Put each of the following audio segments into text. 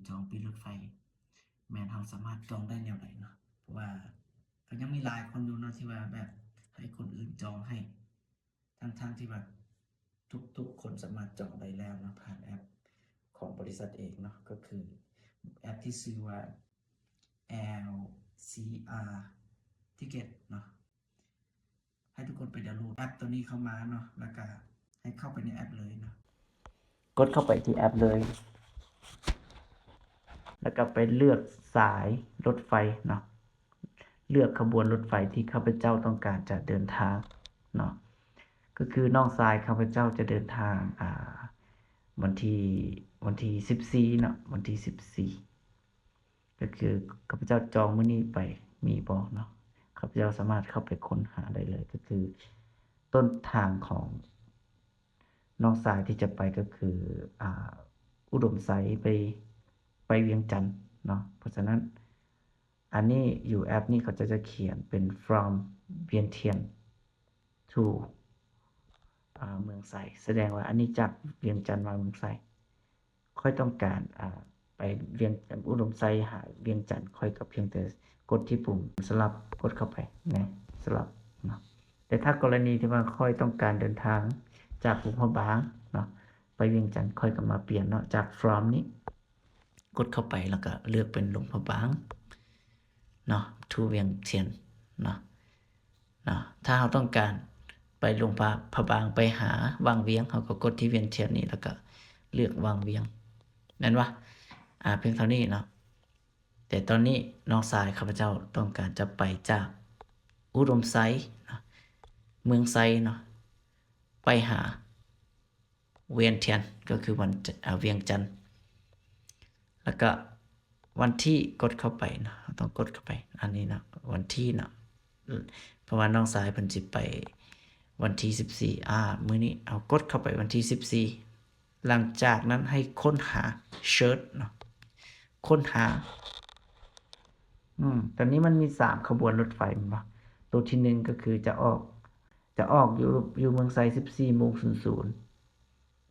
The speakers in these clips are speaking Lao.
ຈອງປີ້ລົດໄຟ ແມ່ນເຮົາສາມາດຈອງໄດ້ແນວໃດເນາະ? ເພາະວ່າກໍຍັງມີຫຼາຍຄົນຢູ່ເນາະ ທີ່ວ່າແບບໃຫ້ຄົນອື່ນຈອງໃຫ້ ທັງໆທີ່ວ່າທຸກໆຄົນສາມາດຈອງໄດ້ແລ້ວເນາະ ຜ່ານແອັບຂອງບໍລິສັດເອງເນາະ ກໍຄືແອັບທີ່ຊື່ວ່າ LCR Ticket ເນາະ. ໃຫ້ທຸກຄົນໄປດາວໂຫຼດແອັບໂຕນີ້ເຂົ້າມາເນາະ ແລ້ວກະໃຫ້ເຂົ້າໄປໃນແອັບເລີຍເນາະ. ກົດເຂົ້າໄປທີ່ແອັບເລີຍ ແລ້ວກະໄປເລືອກສາຍລົດໄຟເນາະ ເລືອກຂະບວນລົດໄຟທີ່ຂ້າພະເຈົ້າຕ້ອງການຈະເດີນທາງເນາະ. ກໍຄືນ້ອງຊາຍຂ້າພະເຈົ້າຈະເດີນທາງ ອ່າ ວັນທີ ວັນທີສິບສີ່ເນາະ ວັນທີສິບສີ່ ກໍຄືຂ້າພະເຈົ້າຈອງມື້ນີ້ໄປ ມີບໍ່ເນາະ? ຂ້າພະເຈົ້າສາມາດເຂົ້າໄປຄົ້ນຫາໄດ້ເລີຍ ກໍຄືຕົ້ນທາງຂອງນ້ອງຊາຍທີ່ຈະໄປກໍຄື ອ່າ ອຸດົມໄຊ ໄປ ໄປວຽງຈັນເນາະ. ເພາະສະນັ້ນ ອັນນີ້ຢູ່ແອັບນີ້ເຂົາເຈົ້າຈະຂຽນເປັນ from ວຽງທຽນ to ອ່າ ເມືອງໄຊ ສະແດງວ່າອັນນີ້ຈາກວຽງຈັນມາເມືອງໄຊ. ຂ້ອຍຕ້ອງການ ອ່າ ໄປວຽງ ອຸດົມໄຊຫາວຽງຈັນ ຂ້ອຍກໍພຽງແຕ່ກົດທີ່ປຸ່ມສະຫຼັບ ກົດເຂົ້າໄປໃນສະຫຼັບເນາະ. ແຕ່ຖ້າກໍລະນີທີ່ວ່າຂ້ອຍຕ້ອງການເດີນທາງຈາກຫຼວງພະບາງເນາະ ໄປວຽງຈັນ ຂ້ອຍກໍມາປ່ຽນເນາະ ຈາກ from ນີ້ ກົດເຂົ້າໄປ ແລ້ວກໍເລືອກເປັນຫຼວງພະບາງເນາະ to ວຽງທຽນເນາະ ເນາະ. ຖ້າເຮົາຕ້ອງການໄປຫຼວງພະ ພະບາງ ໄປຫາວັງວຽງ ເຮົາກໍກົດທີ່ວຽງທຽນນີ້ ແລ້ວກໍເລືອກວັງວຽງ ແມ່ນບໍ່? ອາ ພຽງເທົ່ານີ້ເນາະ. ແຕ່ຕອນນີ້ນ້ອງຊາຍຂ້າພະເຈົ້າຕ້ອງການຈະໄປຈາກອຸດົມໄຊເນາະ ເມືອງໄຊເນາະ ໄປຫາ ວຽງທຽນ ກໍຄືວັນ ອາ ວຽງຈັນ ແລ້ວກໍວັນທີ ກົດເຂົ້າໄປເນາະ ເຮົາຕ້ອງກົດເຂົ້າໄປ ອັນນີ້ເນາະ ວັນທີເນາະ ເພາະວ່ານ້ອງຊາຍເພິ່ນຊິໄປວັນທີສິບສີ່ ອາ ມື້ນີ້ ເຮົາກົດເຂົ້າໄປວັນທີສິບສີ່. ຫຼັງຈາກນັ້ນໃຫ້ຄົ້ນຫາ search ເນາະ ຄົ້ນຫາ ອືມ ຕອນນີ້ມັນມີສາມຂະບວນລົດໄຟແມ່ນບໍ່? ໂຕທີໜຶ່ງກໍຄືຈະອອກ ຈະອອກຢູ່ ຢູ່ເມືອງໄຊ ສິບສີ່ໂມງສູນສູນ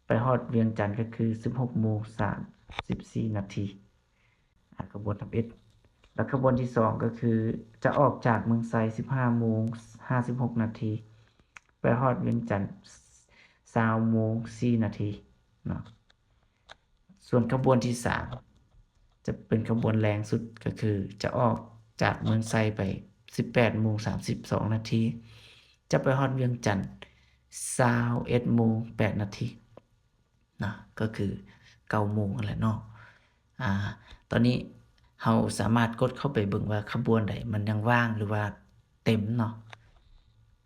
ໄປຮອດວຽງຈັນກໍຄື ສິບຫົກໂມງສາມສິບສີ່ນາທີ ອາ ຂະບວນທຳອິດ. ແລ້ວຂະບວນທີສອງກໍຄືຈະອອກຈາກເມືອງໄຊ ສິບຫ້າໂມງຫ້າສິບຫົກນາທີ ໄປຮອດວຽງຈັນ ຊາວໂມງສີ່ນາທີເນາະ. ສ່ວນຂະບວນທີສາມຈະເປັນຂະບວນແລງສຸດ ກໍຄືຈະອອກຈາກເມືອງໄຊໄປ ສິບແປດໂມງສາມສິບສອງນາທີ ຈະໄປຮອດວຽງຈັນ ຊາວເອັດໂມງແປດນາທີເນາະ ກໍຄືເກົ້າໂມງຫັ້ນແຫຼະເນາະ. ອາ ຕອນນີ້ເຮົາສາມາດກົດເຂົ້າໄປເບິ່ງວ່າຂະບວນໃດມັນຍັງວ່າງ ຫຼືວ່າເຕັມເນາະ.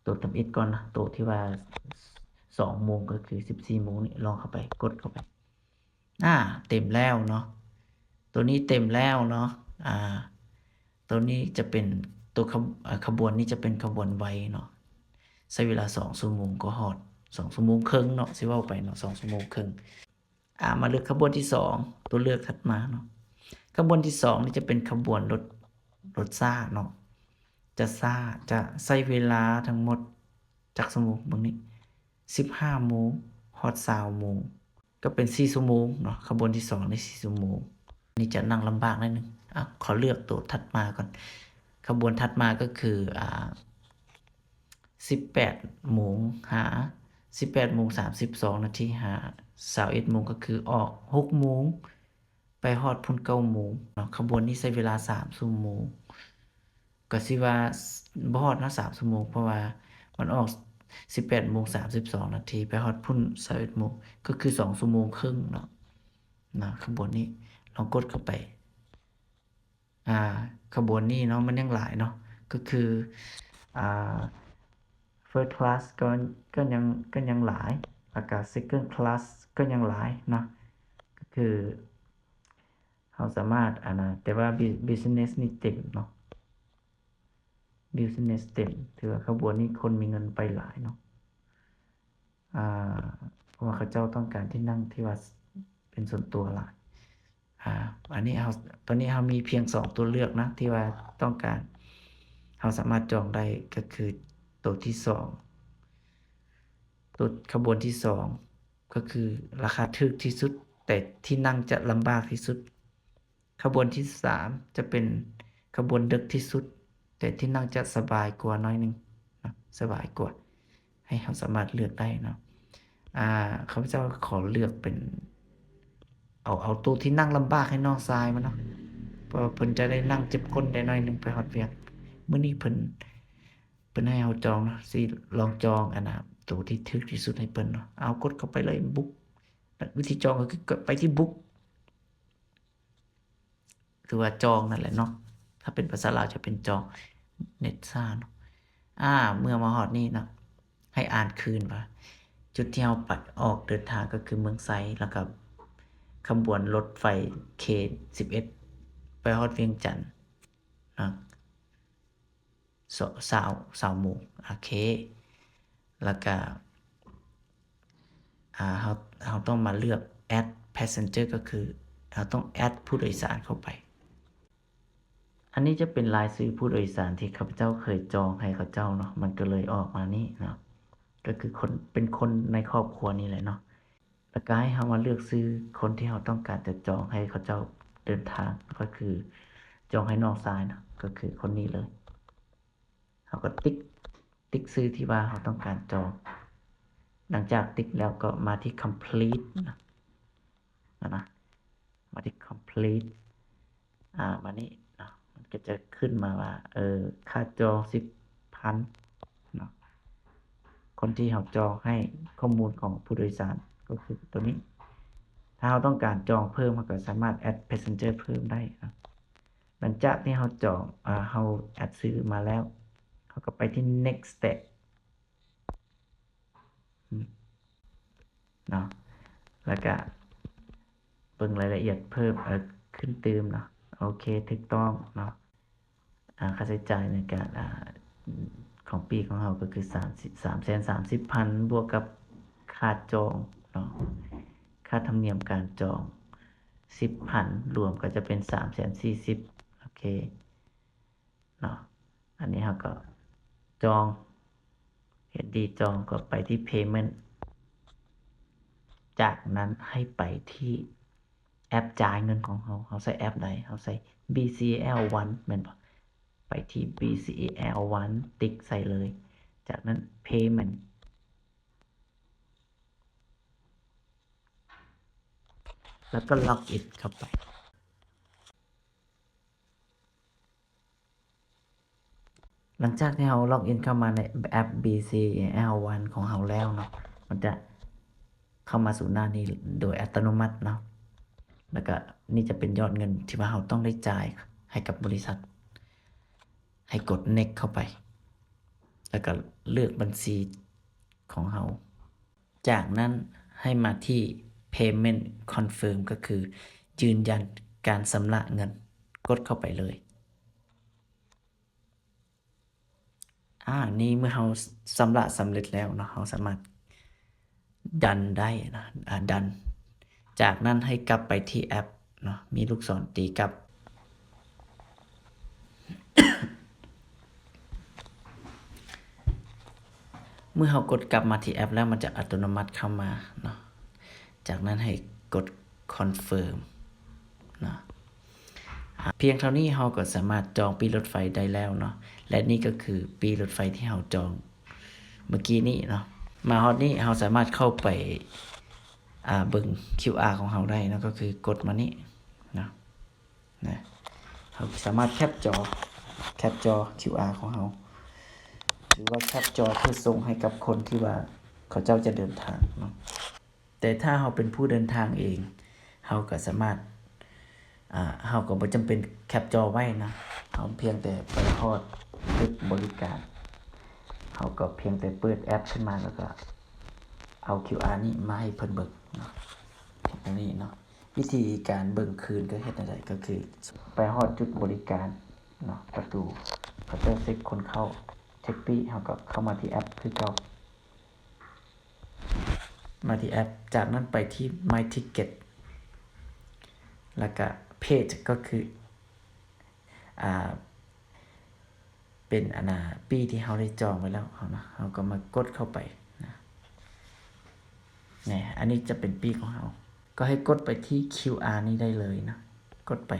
ໂຕທຳອິດກ່ອນເນາະ ໂຕທີ່ວ່າສອງໂມງ ກໍຄືສິບສີ່ໂມງນີ້ ລອງເຂົ້າໄປ ກົດເຂົ້າໄປ. ອາ ເຕັມແລ້ວເນາະ ໂຕນີ້ເຕັມແລ້ວເນາະ. ອາ ໂຕນີ້ຈະເປັນໂຕຂະ ອາ ຂະບວນນີ້ຈະເປັນຂະບວນໄວເນາະ ໃຊ້ເວລາສອງຊົ່ວໂມງກໍຮອດ ສອງຊົ່ວໂມງເຄິ່ງເນາະ ຊິເວົ້າໄປເນາະ ສອງຊົ່ວໂມງເຄິ່ງ. ອາ ມາເລືອກຂະບວນທີສອງ ຕົວເລືອກຖັດມາເນາະ. ຂະບວນທີສອງນີ້ຈະເປັນຂະບວນລົດ ລົດຊ້າເນາະ ຈະຊ້າ ຈະໃຊ້ເວລາທັງໝົດຈັກຊົ່ວໂມງ ເບິ່ງນີ້ ສິບຫ້າໂມງ ຮອດຊາວໂມງ ກໍເປັນສີ່ຊົ່ວໂມງເນາະ. ຂະບວນທີສອງນີ້ສີ່ຊົ່ວໂມງ ນີ້ຈະນັ່ງລຳບາກໜ້ອຍໜຶ່ງ. ອາ ຂໍເລືອກໂຕຖັດມາກ່ອນ. ຂະບວນຖັດມາກໍຄື ອາ ສິບແປດໂມງ ຫາ ສິບແປດໂມງສາມສິບສອງນາທີ ຫາ ຊາວເອັດໂມງ ກໍຄືອອກຫົກໂມງ ໄປຮອດພຸ້ນເກົ້າໂມງເນາະ. ຂະບວນນີ້ໃຊ້ເວລາສາມຊົ່ວໂມງ ກໍຊິວ່າ ບໍ່ຮອດເນາະ ສາມຊົ່ວໂມງ ເພາະວ່າມັນອອກສິບແປດໂມງສາມສິບສອງນາທີ ໄປຮອດພຸ້ນຊາວເອັດໂມງ ກໍຄືສອງຊົ່ວໂມງເຄິ່ງເນາະ ນະ. ຂະບວນນີ້ລອງກົດເຂົ້າໄປ. ອາ ຂະບວນນີ້ເນາະ ມັນຍັງຫຼາຍເນາະ ກໍຄື ອາ first class ກໍ ກໍຍັງ ກໍຍັງຫຼາຍ ແລ້ວກະ second class ກໍຍັງຫຼາຍເນາະ. ກໍຄືເຮົາສາມາດ ອັນນະ ແຕ່ວ່າ business ນີ້ເຕັມເນາະ business ເຕັມ ຖືວ່າຂະບວນນີ້ຄົນມີເງິນໄປຫຼາຍເນາະ. ອາ ເພາະວ່າເຂົາເຈົ້າຕ້ອງການທີ່ນັ່ງທີ່ວ່າເປັນສ່ວນຕົວຫຼາຍ. ອາ ອັນນີ້ເຮົາ ຕອນນີ້ເຮົາມີພຽງສອງຕົວເລືອກນະ ທີ່ວ່າຕ້ອງການ ເຮົາສາມາດຈອງໄດ້ ກໍຄືໂຕທີສອງ ໂຕຂະບວນທີສອງ ກໍຄືລາຄາຖືກທີ່ສຸດ ແຕ່ທີ່ນັ່ງຈະລຳບາກທີ່ສຸດ ຂະບວນທີສາມຈະເປັນຂະບວນເດິກທີ່ສຸດ ແຕ່ທີ່ນັ່ງຈະສະບາຍກວ່າໜ້ອຍໜຶ່ງເນາະ ສະບາຍກວ່າ ໃຫ້ເຮົາສາມາດເລືອກໄດ້ເນາະ. ອາ ຂ້າພະເຈົ້າຂໍເລືອກເປັນ ເອົາ ເອົາໂຕທີ່ນັ່ງລຳບາກໃຫ້ນ້ອງຊາຍມັນເນາະ ເພາະວ່າເພິ່ນຈະໄດ້ນັ່ງເຈັບກົ້ນໄດ້ໜ້ອຍໜຶ່ງໄປຮອດວຽກ. ມື້ນີ້ເພິ່ນ ເພິ່ນໃຫ້ເຮົາຈອງເນາະ ຊິລອງຈອງອັນນ່າ ໂຕທີ່ຖືກທີ່ສຸດໃຫ້ເພິ່ນເນາະ. ເອົາ ກົດເຂົ້າໄປເລີຍ book ວິທີຈອງກໍຄືໄປທີ່ book ຄືວ່າຈອງນັ້ນແຫຼະເນາະ ຖ້າເປັນພາສາລາວຈະເປັນຈອງ ເນັດຊ້າເນາະ. ອາ ເມື່ອມາຮອດນີ້ເນາະ ໃຫ້ອ່ານຄືນວ່າ ຈຸດທີ່ເຮົາໄປອອກເດີນທາງກໍຄືເມືອງໄຊ ແລ້ວກໍຂະບວນລົດໄຟ ເຄ ສິບເອັດ ໄປຮອດວຽງຈັນເນາະ ຊາວ ຊາວໂມງ ໂອເຄ. ແລ້ວກະ ອາ ເຮົາ ເຮົາຕ້ອງມາເລືອກ add passenger ກໍຄືເຮົາຕ້ອງ add ຜູ້ໂດຍສານເຂົ້າໄປ. ອັນນີ້ຈະເປັນລາຍຊື່ຜູ້ໂດຍສານທີ່ຂ້າພະເຈົ້າເຄີຍຈອງໃຫ້ເຂົາເຈົ້າເນາະ ມັນກໍເລີຍອອກມານີ້ເນາະ ກໍຄືຄົນ ເປັນຄົນໃນຄອບຄົວນີ້ແຫຼະເນາະ. ແລ້ວກໍໃຫ້ເຮົາມາເລືອກຊື່ຄົນທີ່ເຮົາຕ້ອງການຈະຈອງໃຫ້ເຂົາເຈົ້າເດີນທາງ ກໍຄືຈອງໃຫ້ນ້ອງຊາຍເນາະ ກໍຄືຄົນນີ້ເລີຍ. ເຮົາກໍຕິກ ຕິກຊື່ທີ່ວ່າເຮົາຕ້ອງການຈອງ. ຫຼັງຈາກຕິກແລ້ວກໍມາທີ່ complete ນະ ນະ ມາທີ່ complete ອາ ມານີ້ເນາະ ມັນກໍຈະຂຶ້ນມາວ່າ ເອີ ຄ່າຈອງສິບພັນເນາະ. ຄົນທີ່ເຮົາຈອງໃຫ້ ຂໍ້ມູນຂອງຜູ້ໂດຍສານກໍຄືໂຕນີ້. ຖ້າເຮົາຕ້ອງການຈອງເພີ່ມ ເຮົາກໍສາມາດ add passenger ເພີ່ມໄດ້ເນາະ. ຫຼັງຈາກທີ່ເຮົາຈອງ ອາ ເຮົາ add ຊື່ມາແລ້ວ ເຮົາກໍໄປທີ່ next step ເນາະ ແລ້ວກະເບິ່ງລາຍລະອຽດເພີ່ມ ເອີ ຂຶ້ນຕື່ມເນາະ. ໂອເຄ ຖືກຕ້ອງເນາະ. ອາ ຄ່າໃຊ້ຈ່າຍໃນການ ອາ ຂອງປີ້ຂອງເຮົາກໍຄືສາມ ສາມແສນສາມສິບພັນ ບວກກັບຄ່າຈອງເນາະ ຄ່າທຳນຽມການຈອງສິບພັນ ລວມກໍຈະເປັນສາມແສນສີ່ສິບ ໂອເຄ ເນາະ. ອັນນີ້ເຮົາກໍຈອງ ເຫັນດີຈອງ ກໍໄປທີ່ payment ຈາກນັ້ນໃຫ້ໄປທີ່ແອັບຈ່າຍເງິນຂອງເຮົາ. ເຮົາໃຊ້ແອັບໃດ? ເຮົາໃຊ້ BCEL One ແມ່ນບໍ່? ໄປທີ່ BCEL One ຕິກໃສ່ເລີຍ. ຈາກນັ້ນ payment ແລ້ວກໍ log in ເຂົ້າໄປ. ຫຼັງຈາກທີ່ເຮົາ log in ເຂົ້າມາໃນແອັບ BCEL One ຂອງເຮົາແລ້ວເນາະ ມັນຈະເຂົ້າມາສູ່ໜ້ານີ້ໂດຍອັດຕະໂນມັດເນາະ. ແລ້ວກະນີ້ຈະເປັນຍອດເງິນທີ່ວ່າເຮົາຕ້ອງໄດ້ຈ່າຍໃຫ້ກັບບໍລິສັດ. ໃຫ້ກົດ next ເຂົ້າໄປ ແລ້ວກະເລືອກບັນຊີຂອງເຮົາ. ຈາກນັ້ນໃຫ້ມາທີ່ payment confirm ກໍຄືຢືນຢັນການຊຳລະເງິນ, ກົດເຂົ້າໄປເລີຍ. ອາ ນີ້ເມື່ອເຮົາຊຳລະສຳເລັດແລ້ວເນາະ, ເຮົາສາມາດ done ໄດ້ເນາະ, ອາ done. ຈາກນັ້ນໃຫ້ກັບໄປທີ່ແອັບເນາະ, ມີລູກສອນຕີກັບ. ເມື່ອເຮົາກົດກັບມາທີ່ແອັບແລ້ວ ມັນຈະອັດຕະໂນມັດເຂົ້າມາເນາະ. ຈາກນັ້ນໃຫ້ກົດ confirm ເນາະ. ອາ ພຽງເທົ່ານີ້ເຮົາກໍສາມາດຈອງປີ້ລົດໄຟໄດ້ແລ້ວເນາະ. ແລະ ນີ້ກໍຄືປີ້ລົດໄຟທີ່ເຮົາຈອງເມື່ອກີ້ນີ້ເນາະ. ມາຮອດນີ້ເຮົາສາມາດເຂົ້າໄປ ອາ ເບິ່ງ QR ຂອງເຮົາໄດ້ເນາະ, ກໍຄືກົດມານີ້ເນາະ. ນະ ເຮົາສາມາດແຄັບຈໍ ແຄັບຈໍ QR ຂອງເຮົາ ຫຼືວ່າແຄັບຈໍເພື່ອສົ່ງໃຫ້ກັບຄົນທີ່ວ່າເຂົາເຈົ້າຈະເດີນທາງເນາະ. ແຕ່ຖ້າເຮົາເປັນຜູ້ເດີນທາງເອງ ເຮົາກໍສາມາດ ອາ ເຮົາກໍບໍ່ຈຳເປັນແຄັບຈໍໄວ້ນະ, ເຮົາພຽງແຕ່ໄປຮອດຈຸດບໍລິການ ເຮົາກໍພຽງແຕ່ເປີດແອັບຂຶ້ນມາ ແລ້ວກໍເອົາ QR ນີ້ມາໃຫ້ເພິ່ນເບິ່ງເນາະ, ແບບນີ້ເນາະ. ວິທີການເບິ່ງຄືນກໍເຮັດແນວໃດ? ກໍຄືໄປຮອດຈຸດບໍລິການເນາະ, ປະຕູ ເຂົາເຈົ້າເຊັກຄົນເຂົ້າ ເຊັກປີ້ ເຮົາກໍເຂົ້າມາທີ່ແອັບຄືເກົ່າ, ມາທີ່ແອັບ, ຈາກນັ້ນໄປທີ່ My Ticket ແລ້ວກະ Page ກໍຄື ອ່າ ເປັນອັນນ່າ ປີ້ທີ່ເຮົາໄດ້ຈອງໄວ້ແລ້ວເຮົານະ, ເຮົາກໍມາກົດເຂົ້າໄປນະ. ນີ້ ອັນນີ້ຈະເປັນປີ້ຂອງເຮົາ, ກໍໃຫ້ກົດໄປທີ່ QR ນີ້ໄດ້ເລີຍນະ, ກົດໄປ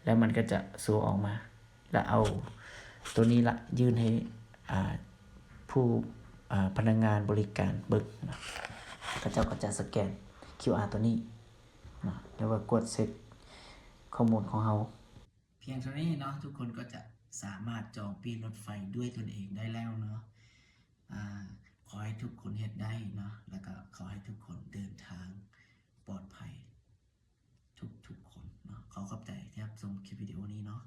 ແລ້ວມັນກໍຈະໂຊອອກມາ ແລ້ວເອົາໂຕນີ້ລະຍື່ນໃຫ້ ອ່າ ຜູ້ ອ່າ ພະນັກງານບໍລິການເບິ່ງເນາະ. ເຂົາເຈົ້າກໍຈະສະແກນຄິວອາໂຕນີ້ເນາະ ແລ້ວກໍກວດເຊັກຂໍ້ມູນຂອງເຮົາ. ພຽງເທົ່ານີ້ເນາະ ທຸກຄົນກໍຈະສາມາດຈອງປີ້ລົດໄຟດ້ວຍຕົນເອງໄດ້ແລ້ວເນາະ. ອາ ຂໍໃຫ້ທຸກຄົນເຮັດໄດ້ເນາະ ແລ້ວກໍຂໍໃຫ້ທຸກຄົນເດີນທາງປອດໄພທຸກໆຄົນເນາະ. ຂໍຂອບໃຈທີ່ຮັບຊົມຄລິບວິດີໂອນີ້ເນາະ.